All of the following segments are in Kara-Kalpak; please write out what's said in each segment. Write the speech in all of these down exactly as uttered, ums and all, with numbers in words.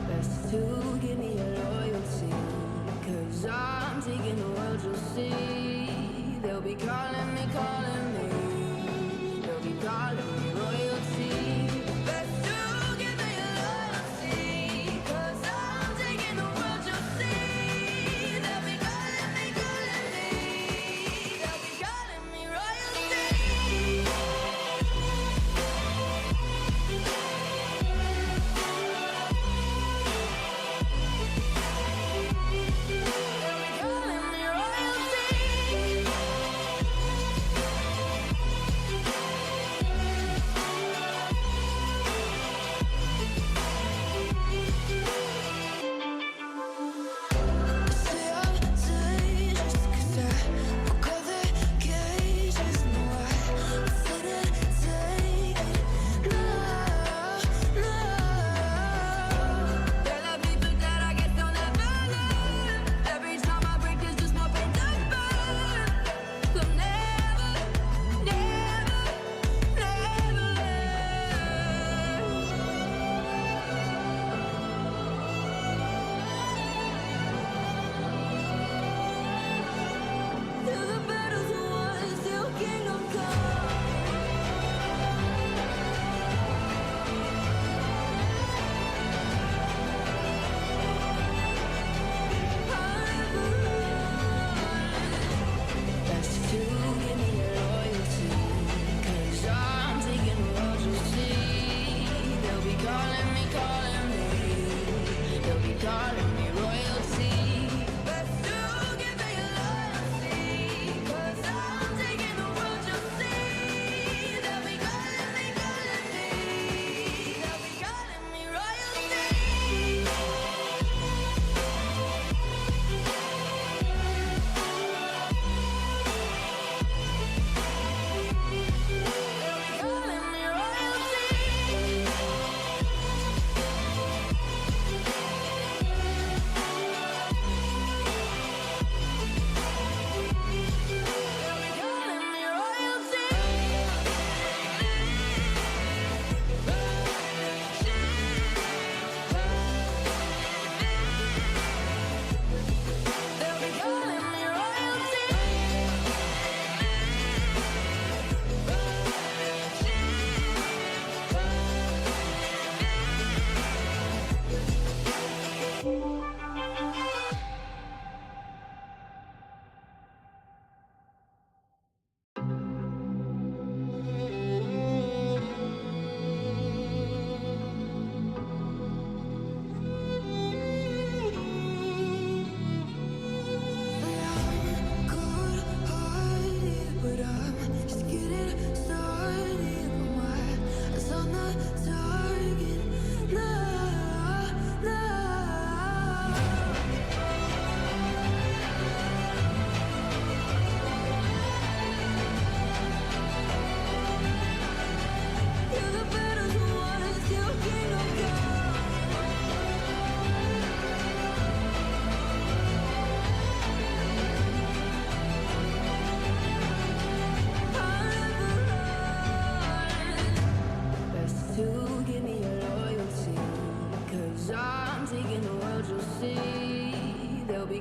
Best to give me your loyalty, 'cause I'm taking the world, you'll see. They'll be calling me, calling me. They'll be calling me royalty. Best to give me your loyalty, 'cause I'm taking the world, you'll see. They'll be calling me, calling me. They'll be calling me royalty.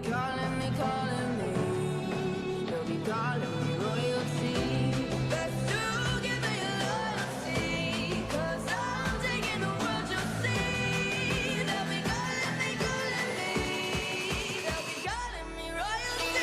Calling me, calling me, they'll be calling me royalty. Best to give me your loyalty, 'cause I'm taking the world you'll see. They'll be calling me, calling me, they'll be calling me royalty.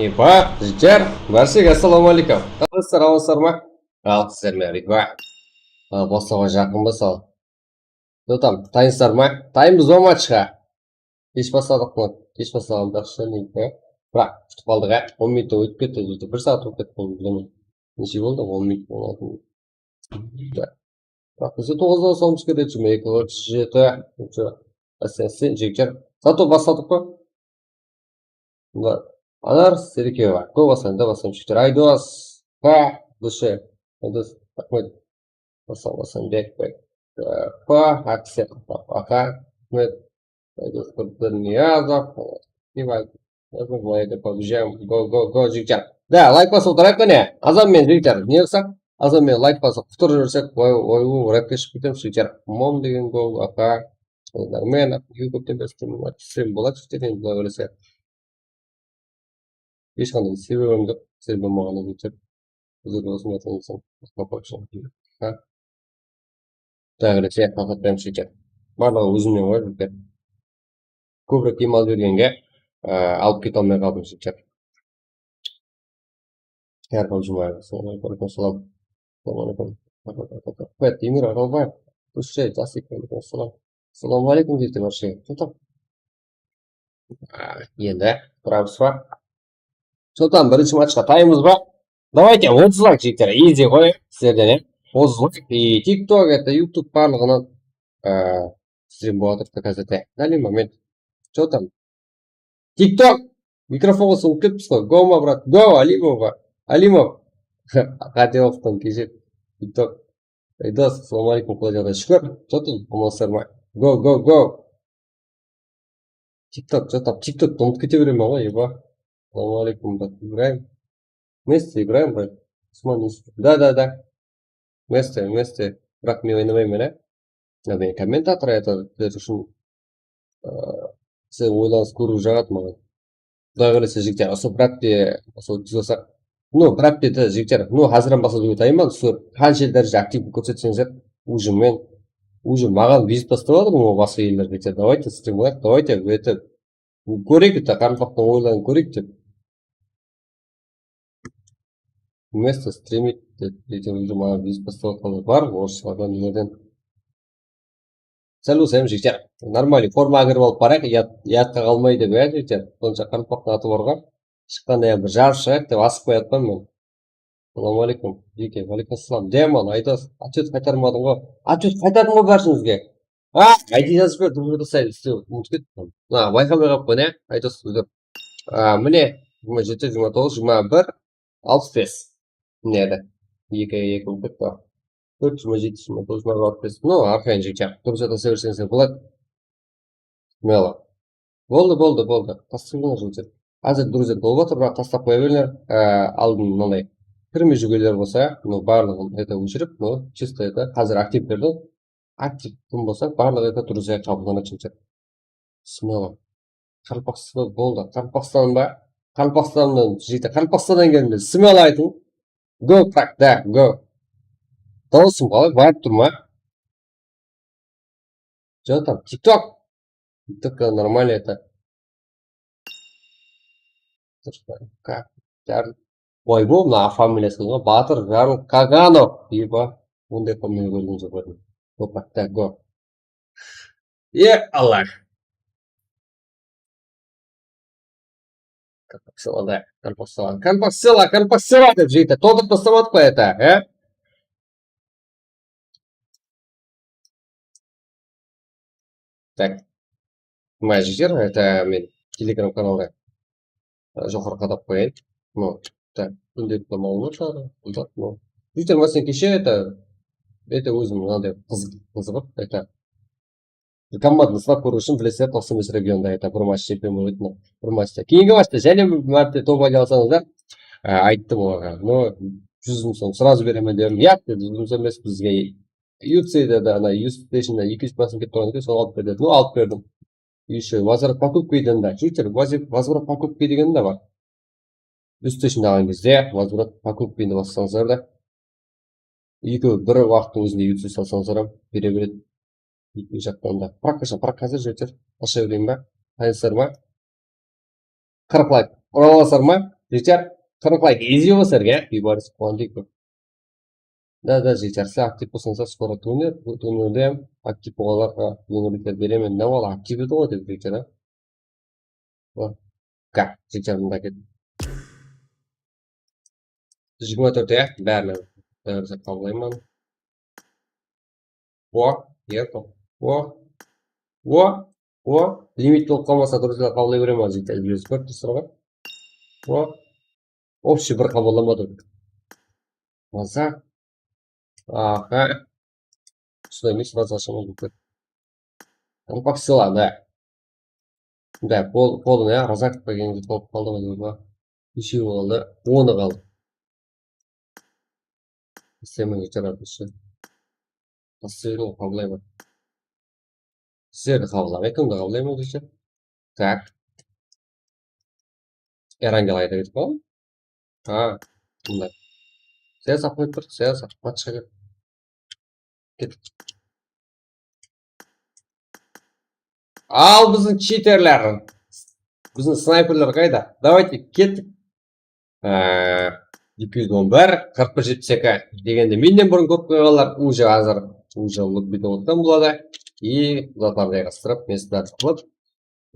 Epa, jigitler, bársheńe assalawma áleykum. Qaldısızlar, amansızlar ma? Al, sizler menen, epa. Al, boslawǵa jaqın ba sol? Что там, tayınsızlar ma? Tayınbız ba matchqa? Kesh basladıq mı? Kesh baslaǵan, biraq shıǵın deydi, ya. Biraq kútip qaldıq, ya. On minut ótip ketti, bir saat bolıp ketti, bilmeymen. Neshe boldı? On minut, on altı minut. Biraq bizde toǵızda baslamız kerek, jigirma eki otız jeti. Assen, jigitler. Zato basladıq pa? Mına, Anar Serikova. Go, baslayın da, baslayın, jigitler. Aydos. Pa, dushe. Aydos, raxmet. Baslayın, baslayın, bek, bek. Pa, Aksel. Aka, raxmet. Aydos Niyazov. Go, go, go, jigitler. Da, layk basıp oturayıq, qáne. Azan menen, jigitler. Ne qılsaq? Azan menen layk basıp, qutırıp júrsek, oy, oy, oy, рэпке shıǵıp ketemiz, jigitler. Mom degen gol, aka. Dármen, aka, kópten beri strim, strim boladı, jigitler, endi, Quday qálese. Hesh qanday sebebim joq, sel bolmaǵannan kóp. Bizler osınday tanısam, ha? Quday qálese, tarqatpayım sheket. Barlıǵı ózimnen ǵoy, jigitler. Kóbirek dem alıp jibergenge, e, alıp kete almay qaldım sheket. Kárpal Jumaev, assalamu aleykum, salam. Assalamu aleykum. Temir Aralbaev, Dusjay Jasik, aleykum assalam. Assalamu aleykum, jigitler, вообще. Что там? A, endi turamız ba? Что там, birinshi matchqa tayınbız ba? Давайте, otız layk, jigitler, easy ǵoy, sizlerden, ya. Otız layk, и TikTok, это YouTube, barlıǵınan, e, strim bolıp atır, показать. Данный момент. Что там? TikTok! Mikrofonǵa soǵıp ketippiz ǵoy. Go ma, brat? Go, Alimov. Alimov. Qáte oqıttım, keshir. TikTok. Aydos, assalamu aleykum, qalay jaǵday? Shúkir. Что там? Amansızlar ma? Go, go, go. TikTok, что там? TikTok umıtıp kete beremen ǵoy, eba. Assalamu aleykum, brat. Ibrahim. Вместе играем, брат. Usman Yusupov. Да, да, да. Вместе, вместе. Biraq men oynamayman, á. Ya, men kommentator, это, bizler ushın, ıı, sen oylanıs kóriw jaǵadı maǵan. Quday qálese, jigitler, usı bir hápte, usı ótkizip alsaq. Ну, bir hápte de, jigitler, ну, háziren baslap júrip aytayın ba, usı qansha dáreje aktivlik kórsetseńizler, уже men, уже maǵan vizit baslap atır, ol basqa eller, jigitler, давайте, strim qılayıq, давайте, это, kóreyik, это, qaraqalpaqtıń oyların kóreyik dep. Вместо стримить dep, jigitler, уже maǵan vizit baslap atqanlar bar, orıslardan, nelerden. Sál bolsa hám jigitler, нормальный formaǵa kirip alıp barayıq, yad-, yadqa qalmaydı dep, ya, jigitler. Sonsha qaraqalpaqtıń atı barǵa, shıqqanda hám bir jarıp shıǵayıq dep asıqpay atpan men. Assalamu aleykum, Jeke. Aleykum assalam. Demon, Aydos, ответ qaytarmadıń ǵoy. Ответ qaytardım ǵoy bárshińizge. A, I D jazıp jiber, dúrbe taslaydı, istew umıtıp kettim. A, bayqamay qalıppan, ya, Aydos, úzir. A, mine, jigirma jeti, jigirma toǵız, jigirma bir, alpıs bes. Mine, edi. Eki, eki bolıp ketti. Tórt, jigirma jeti, jigirma toǵız, jigirma bir, alpıs bes. Ну, arqayın jigitler. Durıs jerde seberseniz boladı. Mıynalar. Boldı, boldı, boldı. Tastap qoyıńlar, jigitler. Házir durıs bolıp atır, biraq tastap qoya berińler. Á, aldın mınanday kirmey júrgenler bolsa, mınaw barlıǵın это óshirip, mınaw чисто это házir aktiv berdi. Aktiv kim bolsa, barlıǵı это durıs qabıllanadı, jigitler. Smelo. Qaraqalpaqstan boldı. Qaraqalpaqstan ba? Qaraqalpaqstannan, jigitler, Qaraqalpaqstannan keldi. Smelo aytıń. Go, так, да, go. Dawısım qalay? Barıp tur ma? Что там? TikTok. TikTok нормально это. Ka-, Jar-, oybo, mına familiyası ǵoy, Batır Jarıl Kaganov. Eba, bunday familiya kórgen joq edim. Go, так, go. E, Allah. Kompaktsela, kompaktsela, kompaktsela dep jigitler, toltırıp taslamadıq pa, это, e? Так. Mına jigitler, это, men Telegram kanalda, e, joqarı qadap qoyayın. Ну, так, kúndelikli maǵlıwmat jaǵı, no. Jigitler, máselen, keshe, это, это, ózim mınanday qızıq, qızıǵıp, это, komandasına kóriw ushın, bilesizler, toqsan bes regionda, это, bir match chempion bolıp edi, bir matchta. Keyingi matchta jáne bir márte top ayta alsańızlar, e, ayttım olarǵa. No, júz mıń som srazı beremen dedim. Yaq, dedi, júz mıń som emes, bizge U F C-de de, ana, U F C-de ekinshi basım kelip turǵan eken, soǵan alıp ber, dedi. No, alıp berdim. Ещё возврат покупки degen de. Jigitler, возврат покупки degen de bar. Üst ishinde alǵan gezde возврат покупкиni bassańızlar da, ekewi bir waqıttıń ózinde U F C salsańızlar ham bere beredi. Eki jaqtan da. Прокачка, прокачка házir jeter. Asha bereyin ba? Tayınsızlar ma? Qırıq layk. Ura alasızlar ma? Jeter. Qırıq layk. Easy basarǵa. Biybaris Quwandıkov. Da, da, jigitler, sizler aktiv bolsańızlar, skoro turner, bu turnirde hám aktiv bolǵanlarǵa jeńillikler beremen. Ne boldı, aktiv edi ǵoy, dep jigitler, a? Bak, jigitler, mında ket. Jigirma tórt, ya, bárin, bárin qabıllayman. O, eko. O, o, o. Limit bolıp qalmasa, durıs qabıllay beremen, jigitler, bilesiz, kórip tursızlar ǵoy. O. Общий bir qabıllamadı. Masa. Aha. Usınday emes, razı ashaman. Kompakt sılada. Da, pol, polın, ya, razak degen tolıp qaldı ǵoy, jigirma. Úshewi qaldı, onı qaldı. Islemege jaradı usı. Taslayın, qabıllayman. Sizlerdi qabıllamay, kimdi qabıllayman, dese. Tak. Erangel ayta ketip qaldım. Ha, mınday. Sen saqlap tur, sen saq, patsha ket. Kettik. Al, biziń chiterler. Biziń snayperler qayda? Давайте, kettik. Á, eki júz on bir, qırq bir, jetpis eki degende mennen burın kórip qoyǵanlar, уже házir, уже lobbide otırǵan boladı. И zatlardı jayǵastırıp, mestolardı qılıp,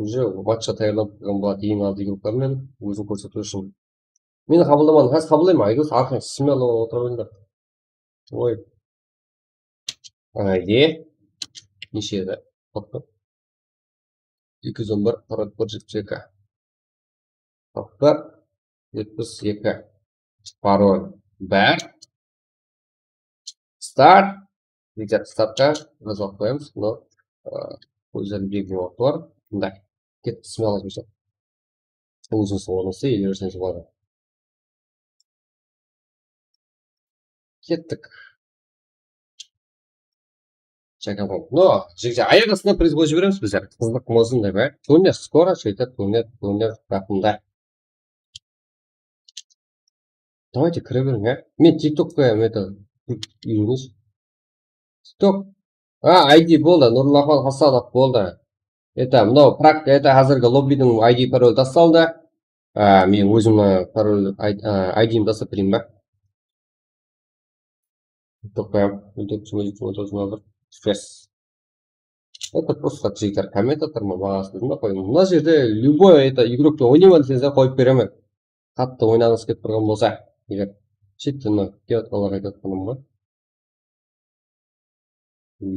уже matchqa tayarlanıp turǵan boladı, eń aldı gruppa menen ózin kórsetiw ushın. Meni qabıllamadıń, házir qabıllay ma? Aydos, arqań smelo otıra berińler. Oy. Ayde. Neshe edi? Toqta. Eki júz on bir, qırq bir, jetpis eki. Qırq bir, jetpis eki. Parol. Bir. Start. Jigitler, startqa bir waqıt qoyamız. Mına, ı, ózleri belgili waqıt bar. Mında. Kettik, smelo, jigitler. Ózińiz ornıńızdı ele berseńiz boladı. Kettik. Chakabon. No, jigitler, ayaq astına priz qoyıp jiberemiz bizler. Qızıq bolsın dep, á. Turner skoro, jigitler, turner, turner jaqında. Давайте, kire beriń, á. Men TikTok qoyamın, это, úyiniz. TikTok. A, I D boldı, Nurlaxan Hasanov boldı. Это, mınaw, prak, это, házirgi lobbidiń I D parol tastaldı. A, men ózim, a, parol, I D, a, I D-mdi taslap bereyin ba? Toqtayım. Stress. Это просто jigitler komment atır ma, maǵan sózim qoyıń. Mına jerde любой, это, игрокпен oynayman deseńiz de qoyıp beremen. Qattı oynaǵıńız kelip turǵan bolsa, eger chetden mına kutayatqanlarǵa aytayatqanım ǵoy.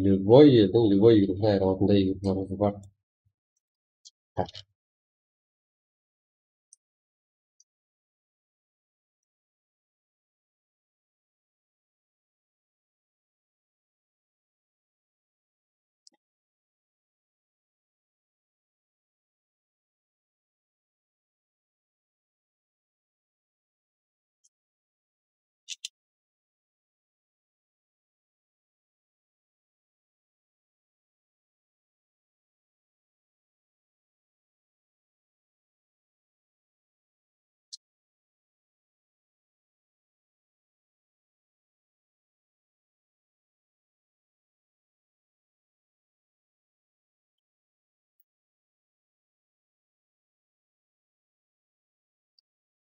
Любой eldiń, любой игрокtıń ayıra alatınday игрокlarımız bar.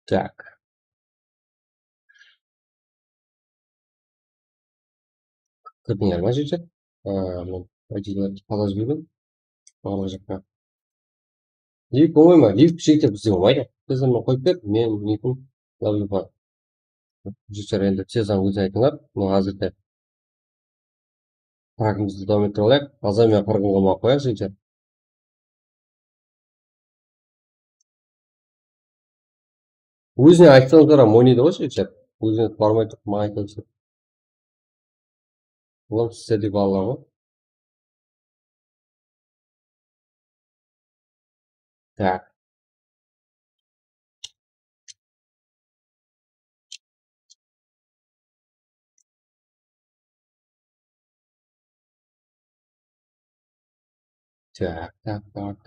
Так. Kirdińler ma, jigitler? Á, men I D-lerdi taza jiberdim. Barlıq jaqqa. Lift bolmay ma? Lift, jigitler, bizde bolmaydı. Sizler men qoyıp ber, men liftım lawlifa. Jigitler, endi tezden ózi aytıńlar. Mına házirde Pragımızdı dawam ettire alayıq. Azay menen qırqınǵa qoyayıq, jigitler. Ózine aytsańızlar ham oynaydı ǵoy, jigitler. Ózine barmay turıp maǵan aytıp atır. Bular sizlerdey balalar ǵoy. Так. Так, так, так.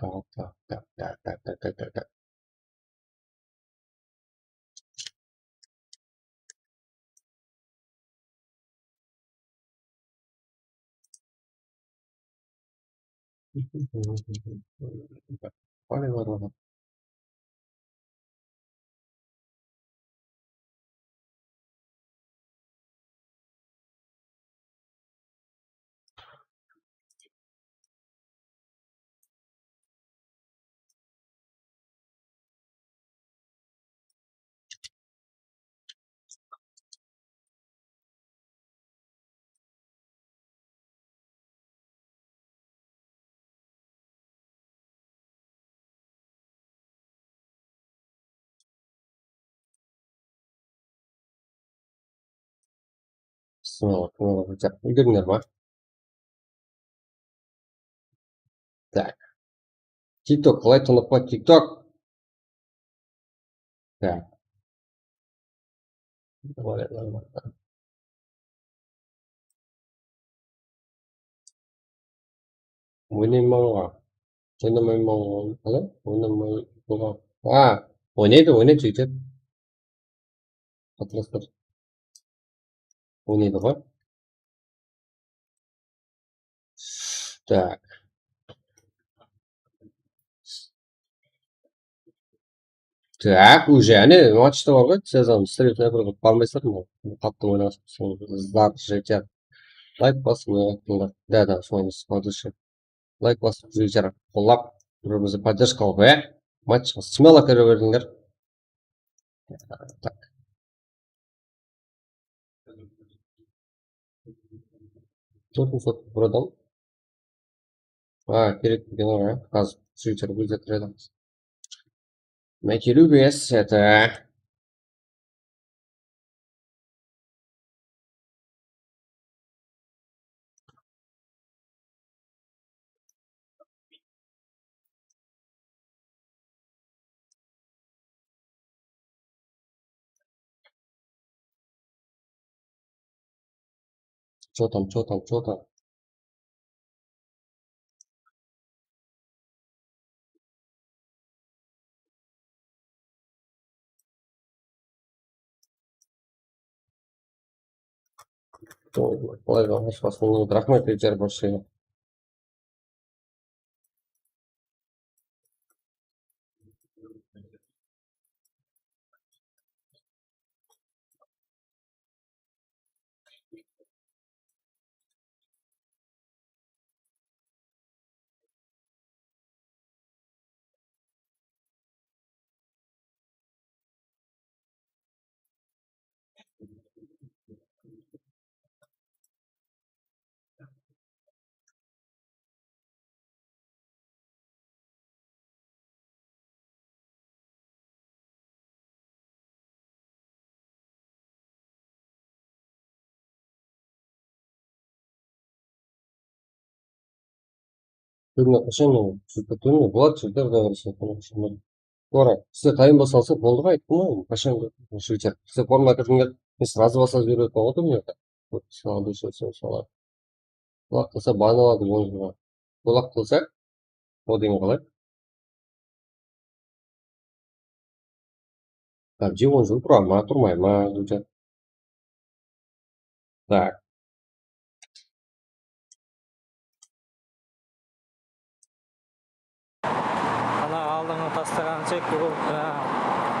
Sınawlar, sınawlar ótip, úlgerdińler ma? Tak. TikTok, qalay, tınıqpa TikTok? Tak. Oynamayman ǵoy. Oynamayman ǵoy. Qalay? Oynamay turǵan. A, oynaydı, oynaydı, jigitler. Qatnastır. Oynaydı ǵoy. Tak. Tak, уже, áne, matchta bar ǵoy, Sezam, strip sniper qılıp barmaysızlar ma? Qattı oynaǵan zar jeter. Layk basıp, ne qıptıńlar? Da, da, sonı смотришь. Layk basıp, jeter, qollap, bir-birimizdi поддержка qılıp, e? Matchqa смело kire berińler. Tak. To'rt ming sotdıq, buradan. A, kerek eken ǵoy, házir Twitter gúldep kiredi. Máke любес это. Чё там, чё там, чё там? Ой, qalay, raxmet, jigitler, barshangǵa. Kúnine qashan, jigitler, kúnine boladı, jigitler, Quday qálese, kúnine qashan boladı. Qora, sizler tayın bolsa alsaq boldı ǵoy, ayttım ǵoy, qashan, jigitler. Sizler forma kirdińler, men srazı basqa jiberiwge otırmın, mına jaqta. Sol, sol, sol, sol. Qulaq qılsa, ban aladı on jılǵa. Qulaq qılsa, o degen qalay? PUBG on jıl tura ma, turmay ma, jigitler? Tak. Ana aldınǵı tastaǵanınsha,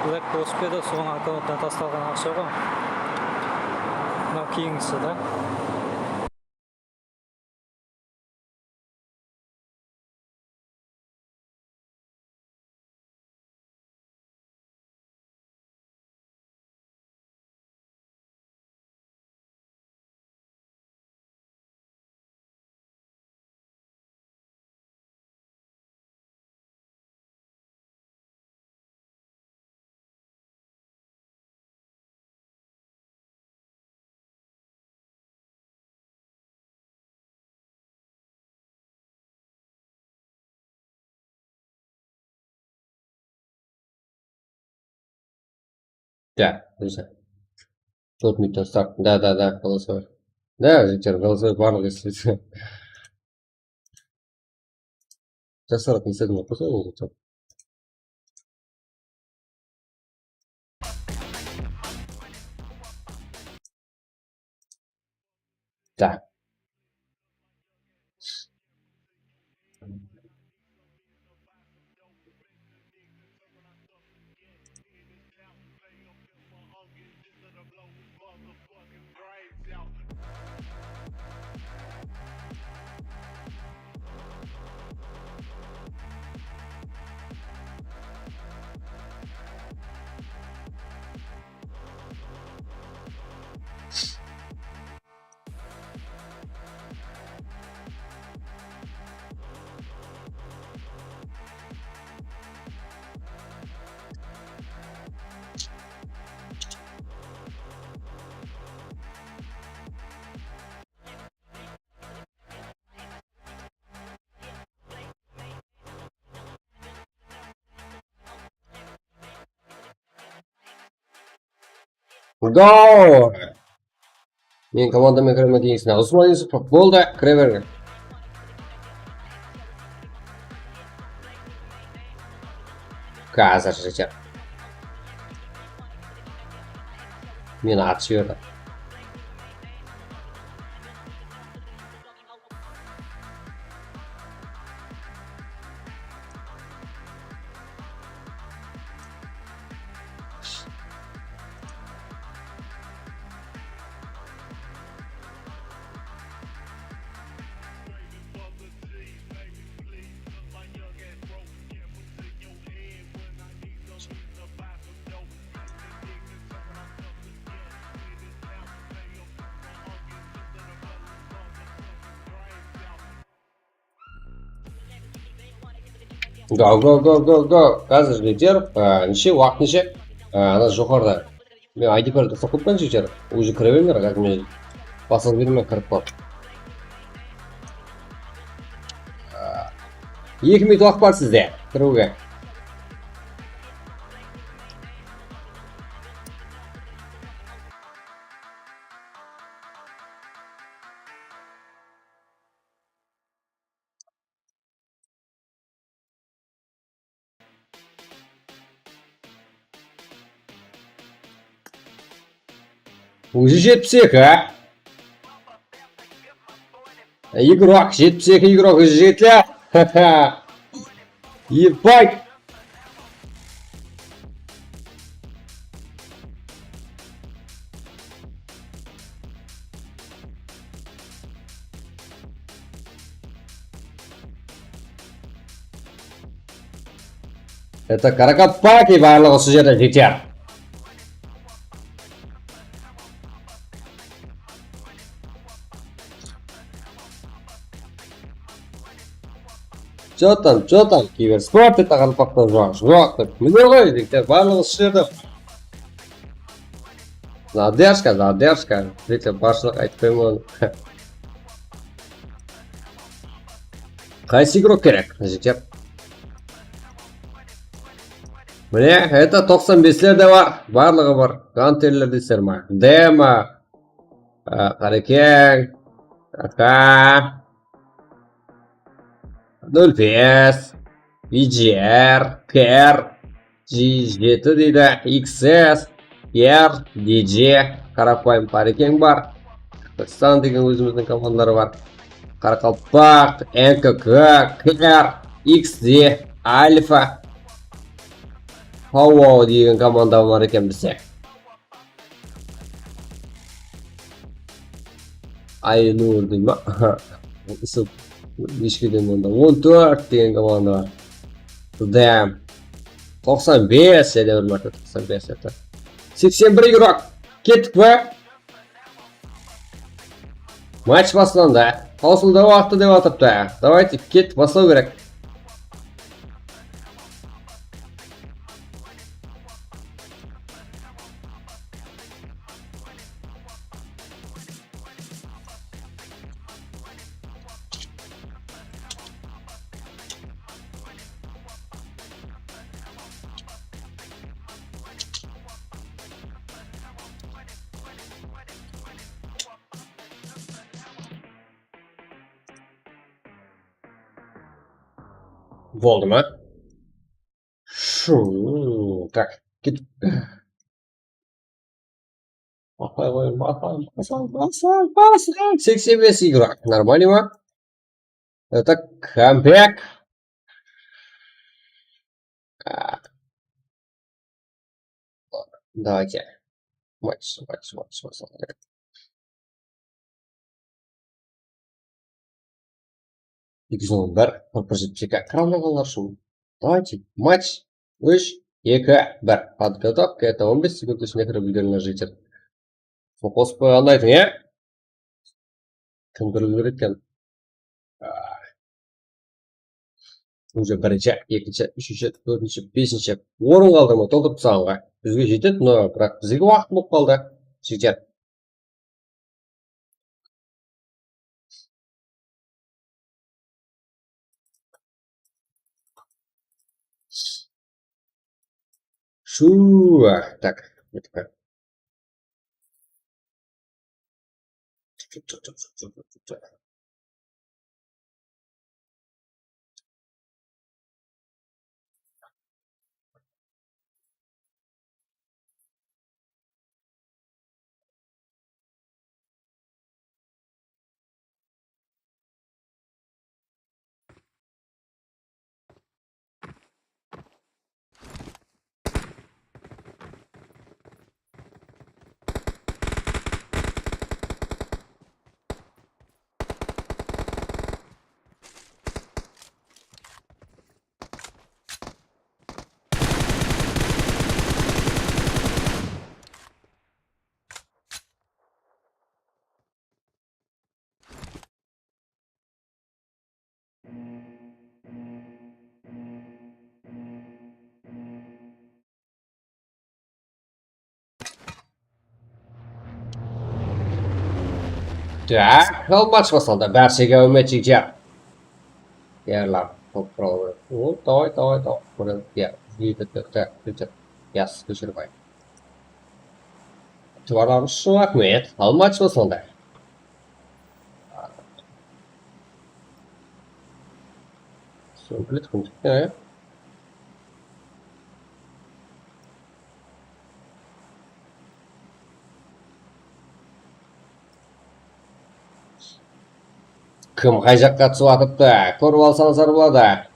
Black Ops pe edi, sonıń akkauntına tastalǵan aqsha ǵoy. Mınaw keyingisi da. Да, друзья. To'rt minutdan start. Да, да, да, голосовой. Да, jigitler, голосовой barlıq esitedi. Jasıratın istedim, qoysa, Так. Go! Men komandamen kiremen, keyin sına Usman Yusupov. Boldı, kire ber. Házir jeter. Meni atıp jiberdi. Go, go, go, go, go. Házir jeter. Á, neshe, waqıt neshe? Á, ana joqarıda. Men I D card toqtap ketpen, jeter. Уже kire berińler, házir men basılıp bermen, kirip qop. Á, eki minut waqıt bar sizde kiriwge. Уже jetpis eki, a? Igrok, jetpis eki igrok, уже jeti. Ебать! Это Каракопаки, barlıǵı usı jerde jeter. Чё там, чё там, киберспорт, это qaraqalpaqta joq, joq dep. Mine ǵoy, jigitler, barlıǵı usı jerde. Задержка, задержка. Jigitler, barshılıq aytıp qoyman. Qaysı igrok kerek, jigitler? Mine, это toqsan besler de bar, barlıǵı bar. Gunterler deysizler ma? Demo, á, Qarekeń, Aka, nol bes, V G R, K R, G jeti deydi, X S, R, D J, Qarapayım Qarekeń bar. Qırǵızstan degen ózimizdiń komandaları bar. Qaraqalpaq, N K K, K R, X D, Alfa, Hawo degen komanda bar eken bizde. Aynur dey ma? Usı neshkeden onda? On tórt degen komanda bar. Damn. Toqsan bes, jáne bir márte toqsan bes edi. Seksen bir igrok. Kettik pa? Match baslandı. Hawsılda waqtı dep atırıptı. Давайте, kettik, baslaw kerek. Boldı ma? Shu, tak, ketip. Baslayıq, baslayıq, baslayıq, baslayıq. Seksen bes igrok. Нормально ma? Это камбэк. А. Давайте. Матч, матч, матч, матч. Eki júz on bir, qırq bir jetpis eki. Kire almaǵanlar ushın. Давайте. Матч. Úsh, eki, bir. Подготовка. Это on bes sekund ishinde kirip úlgerińler, jigitler. Sol qosıp qoyǵandı aytıń, ya? Kim kirip úlgeredi eken? Уже birinshi, ekinshi, úshinshi, tórtinshi, besinshi. Orın qaldırmay toltırıp taslaǵanǵa. Bizge jetedi, no, biraq bizge waqıt bolıp qaldı. Jeter. Shu, tak. Так, almash baslandı. Bárshe áwmet jigitler. Yarlar, top quralı. O, davay, davay, davay. Buni, ya, júydi, tak, tak, tak. Yas, kóshirip qoyayıq. Itibarlarıńız ushın raxmet. Almash baslandı. Soń biledi kim. Kim qay jaqqa túsip atırıptı? Kórip alsańızlar boladı.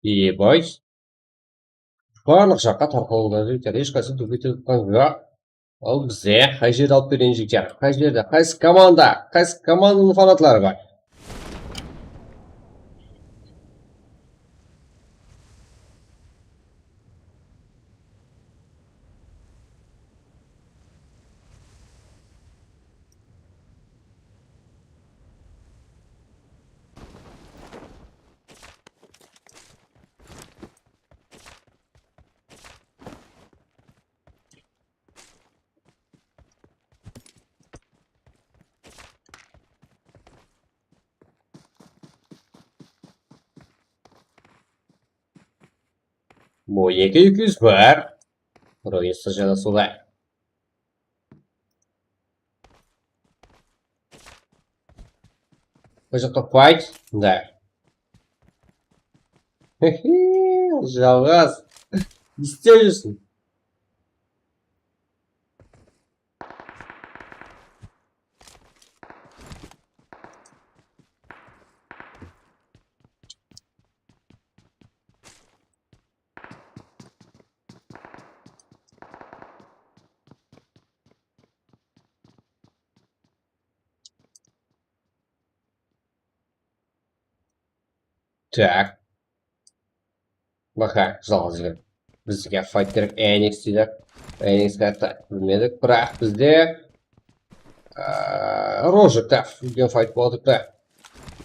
Ебать. Barlıq jaqqa tarqalıwda jigitler, hesh qaysı dúblet etip atqan joq. Al bizde, qay jerdi alıp bereyin jigitler? Qay jerde? Qaysı komanda? Qaysı komandanıń fanatları bar? Bu eki eki júz bar. Roysta janasıwda. Bul jaqta fight. Da. Jalǵız. Ne istep júrsiń? Tak. Baqa, jalǵız jigit. Bizge fight kerek, Enix deydi. Enixke ta-, bilmedik, biraq bizde, aa, Roger Taf, úlken fight boladı da.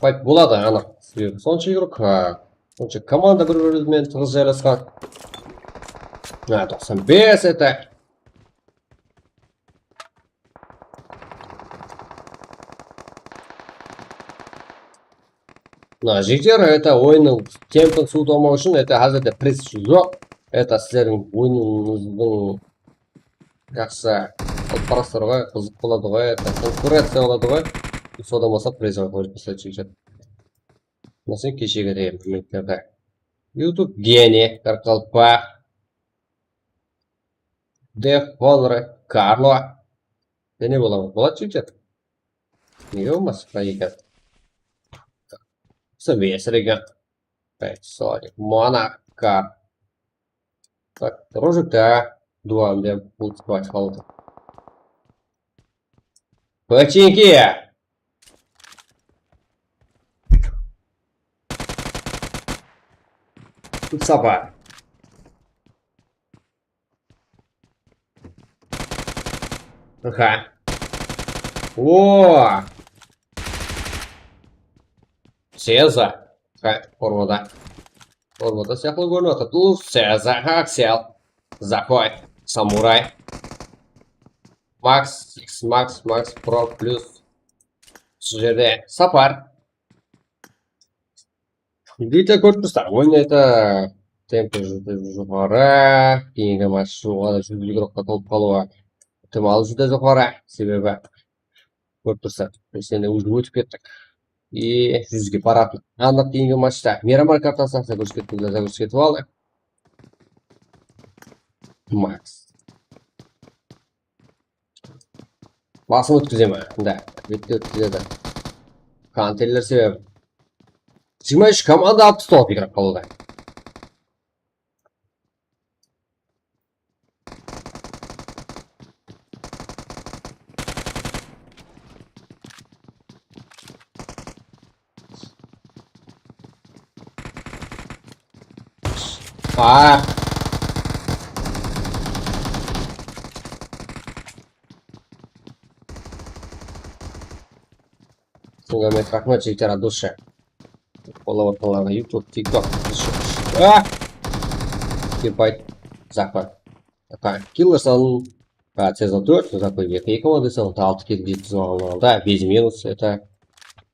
Fight boladı, anıq. Sebebi sonsha yurık, aa, sonsha komanda bir-biri menen tıǵız jaylasqan. Ha, toqsan bes edi. Mına jigitler, это oyınnıń tempin suwıtmaw ushın, это házirde press joq. Это sizlerdiń oyınıńızdıń jaqsı alıp barasızlar ǵoy, qızıq boladı ǵoy, это konkurenciya boladı ǵoy. Sodan bolsa press qoyıp tasladı jigitler. Mına sen keshegi degen momentlerde. YouTube geni, qaraqalpaq. De Honre Karlo. Jáne bolamız. Boladı jigitler. Nege bolmasın? Mına eken. Mısal, Vesregen. Sonic. Monakar. Tak, Rožikta. Duan dep bul squad qaldı. Починки! Sapar. Aha. O! Seza. Ha, formada. Formada sıyaqlı kórinip atır. Dur, Seza, Aksel. Zahoy, Samuray. Max, X Max, Max Pro Plus. Usı jerde Sapar. Bitta kórip tursa, oynaydı, tempi júdá joqarı, keyingi match joqarı júz igrokqa tolıp qalıwı itimalı júdá joqarı, sebebi kórip tursa, sen de уже ótip kettik. И júzge baratın anıq keyingi matchta. Miramar kartasın zagruzik etip, zagruzik etip aldı. Max. Basın ótkize me? Da, ábette ótkizedi. Konteyner sebebi. Jigirma úsh komanda alpıs toǵız igrok qalıwda. Aa. Sizlerge raxmet, jigitler, от души. Qollap atqanlarına YouTube, TikTok. Aa! Kempayt. Zakon. Killer sanın, ha, Cezar tórt, Zakon eki, eki oldı, sen altı kez jetkizip alǵanlarında, без минус, это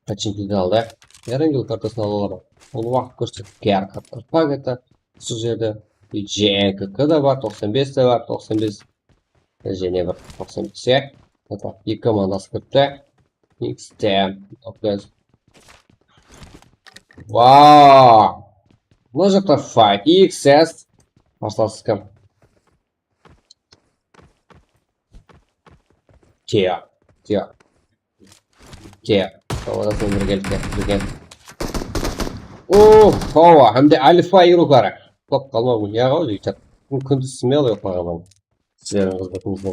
починить ete aldı. Erangel kartasın alalar. Ol waqıt kórsetip, K R karta, pak ete. Usı jerde J N K K da bar, toqsan bes te bar, toqsan bes. Jáne bir toqsan bes, ya. Eki komandası kiripti. X T. Okey. Vau! Mına jaqta fight. X S. Qarsalısı kim? Tiya. Tiya. Tiya. Tavala sen birgelikte. Birgen. O, hawa, hám de alfa igrokları. Top qalma bu, yaǵa jigitler. Bu kúndiz smelый yoqlaǵan. Sizlerdiń xızmetıńızda.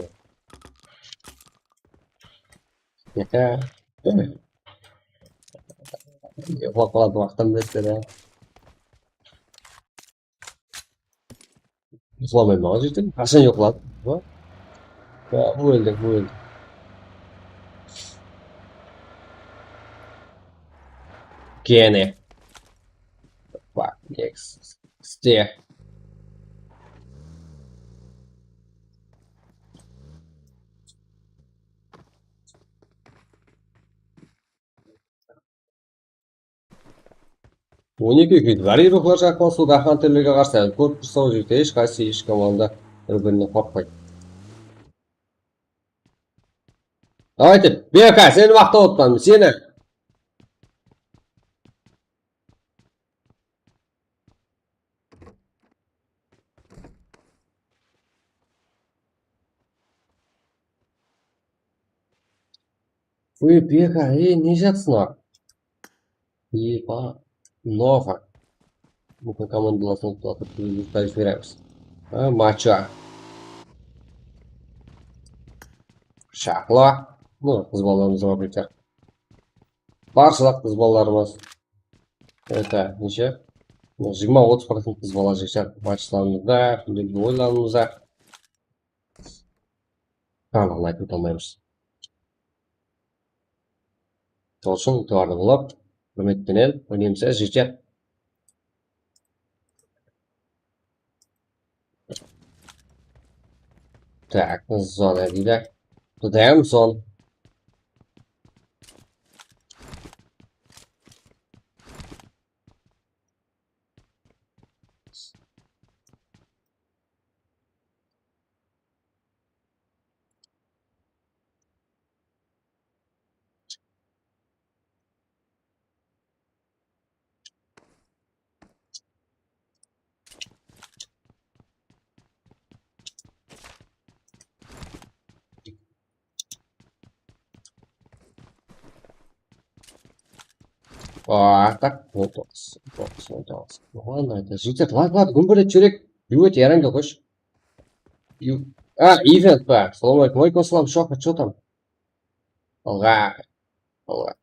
Yoqlap qaladı, waqıttan bilesizler, ya. Uxlamay maǵan jigitler. Qashan yoqladı? Ya, bu elden, bu elden. Kene. Bak, next. Iste. On eki kúydi. Bar igroklar shaqlasıwda Hanterlerge qarsı. Kórip tursań, jigitler, hesh qaysı, hesh komanda bir-birinen qorqpaydı. Давайте, Beka, seni maqtap otırman, seni. Uy, Beka, ey, ne jatsın o? Ivanova. Búgin komandalasın uqtırıp, biz tayıs beremiz. Ha, Macho. Shaqla. Mına, qız balalarımız bar, bitta. Barshada qız balalarımız. Это, neshe? Jigirma otız procent qız bala jigitler matchlarımızda, kúndelikli oyınlarımızda. Barlıǵın aytıp óte almaymız. Sol ushın itibarlı bolıp, húrmet penen oynaymız, jigitler. Так, zona deydi. Dam zone. Aa, tak, on toǵız, on toǵız, on toǵız. Ладно, это жігіттер, ладно, ладно, gúmbirletip júrek. Ю, это, yarang da qoysh. Ю, а, ивент па? Салам алейкум. Алейкум ассалам, Шока, чё там? Алға. Алға.